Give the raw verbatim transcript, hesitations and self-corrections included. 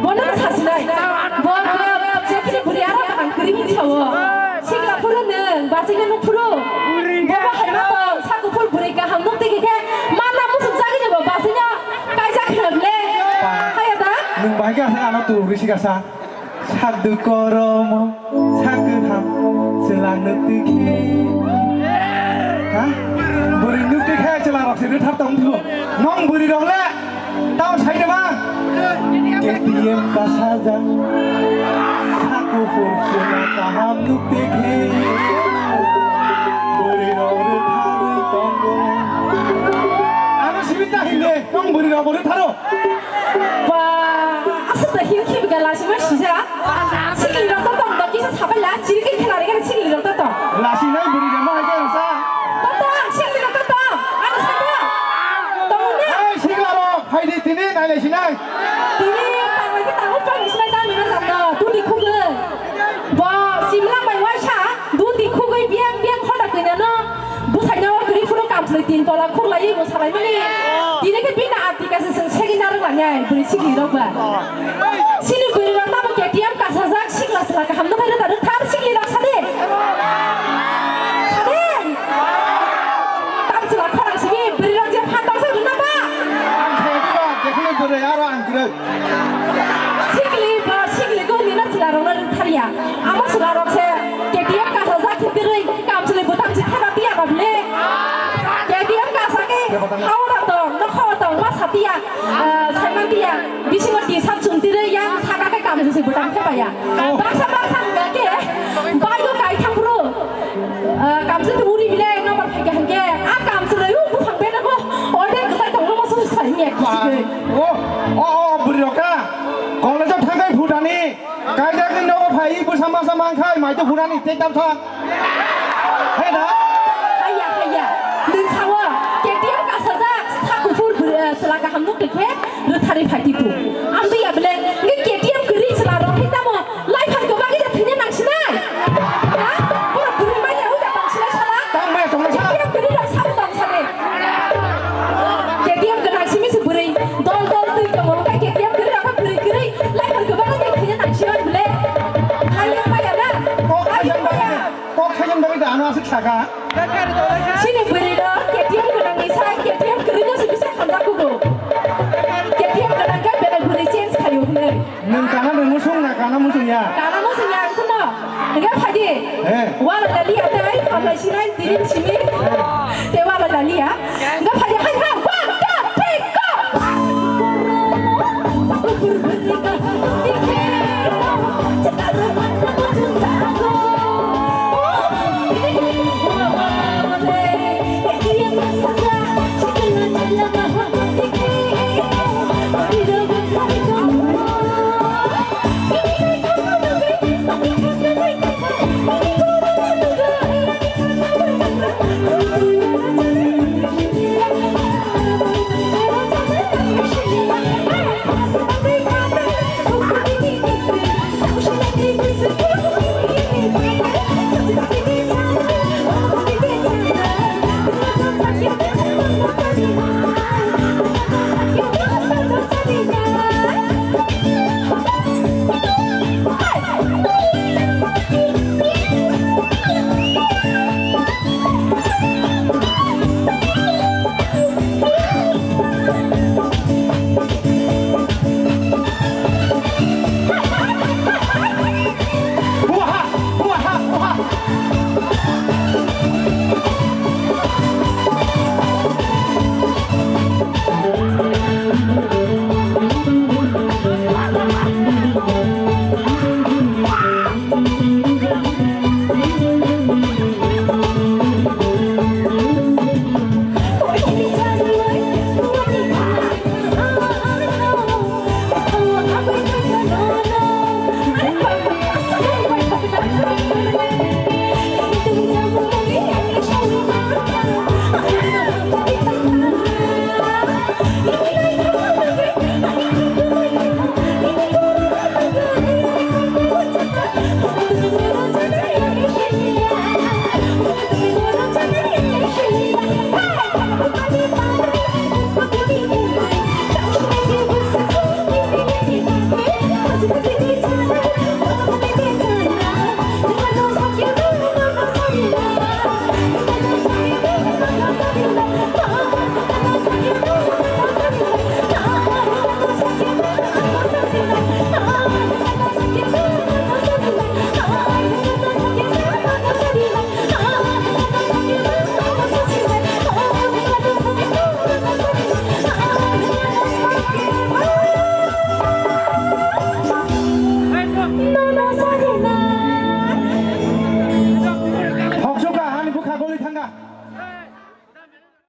Bono sasinai. Bo, bo, jephuru bwrwi aro kaham kwrwi hinwi sao. Sikla phuru nwng, basingno nuk phuru. Bobo hai ma tong, sa kuphur bwrwi kaham nuk twi khe, mana muchung jagwi ni bo basingno kaijak khna ble. Haya da? Nwng bahai khe asa ano tu risi kasa. Sadhu koromo, sa kwtham, chwla nuk twi khe. Ha? Bwrwi nuk twi khe chwla rok se rwthar tong thung. Nong bwrwi rok le. Tamo sai de ba? K T M kasajak. Sa kuphur chwla kaham nuk twi khe. Bwrwi rok rwtharwi tongo. Ano simi ta hile, tong bwrwi rok bo rwtharo. Ba, aswk ta hin khibi ga lasi ma sija. Sikli rok to tong tong kisa sabai la, chiri khe khela re sikli rok to tong. Lasi nai bwrwi rok ma hai khe sa. To tong, sikli rok to tong. Ano sa tong. Tong ne? Ei, sikla rok. Phaidi tini nailai sinai. Tini tanglai khe tangwi phaidi sinai ta mino jamno. Duti khugwi. Bo simla bai waisa duti khugwi biang biang khoda kwnano. Bwsaino kwrwi phuru kamchwlwi tin tola khuklaiwi bo salaimani. Tini khe bini ati kaisa chwng segwi narwk langnai bwrwi sikli rok ba. Chini bwrwi rok tamo K T M kasajak sikla sikla kaham nukha rwda rwthar sikli rok sade. Sade. Tamchwla khorang simi bwrwi rok je phan tongsa rwna ba. Ang khe diba, jekheno bwrwi aro ang kwrwi. Sikli ba sikli go nino chwla rokno rwthar ya. Amo chwla rok se K T M kasajak khe kwrwi kamchwlwi bwtang se theba tiya ba bile. K T M kasa khe hao da tong, nokha o tong, ma sa tiya, ah, saiman tiya. Bisingo T-shirt chumtirwi yang saka khe kamchwlwi se bwtang theba ya. Oh. Baksa baksa hwnba khe bike o kai thang phuru, ah, kamchwlwi uri bile number phaikha hwnkhe a kamchwlwi o buphang bena bo order kwchai tongma muchung sai mia kichigwi. Oh, oh, oh, bwrwi rok ta. College o thangkhai phutani. Kaijak ni nogo phai, bwsa masa mankhai, mai to phunani, tei tam thang. Hai da? Haiya, haiya. Nwng sao, K T M kasajak, sa kuphur bwrwi, eh, chwla kaham nuk twi khe, rwtharwi phai twi phu. Amtwi ya bele, nge K T M kwrwi chwla rok khe tamo, lai phan kwbangwi da thwina nang sinai? Ha? Borok bwrwi manya wi da tong sinai sala? Tang maya tong sa. K T M kwrwi rok sabo tong sade. K T M gwnang simi se bwrwi dol dol twi tongo, hwnkhe K T M kwrwi rok khe bwrwi kwrwi, lai phan kwbangma tei thwina nang sinai bele. Hai wng maya na? Kok hai wng maya. Kok thaijaknai bagwi da ano aswk saka. Chini bwrwi rok K T M gwnang ni sai K T M kwrwi no se bisa khamjak kugo. K T M gwnang khe belai bwrwi change khaio hwnwi. Nwng kana de musung na kana musung ya? Kana musung ya ang kuno. Hwnkhe phaidi. Eh. Wala dali ya tai, phalai sinai tini simi. Te wala dali ya.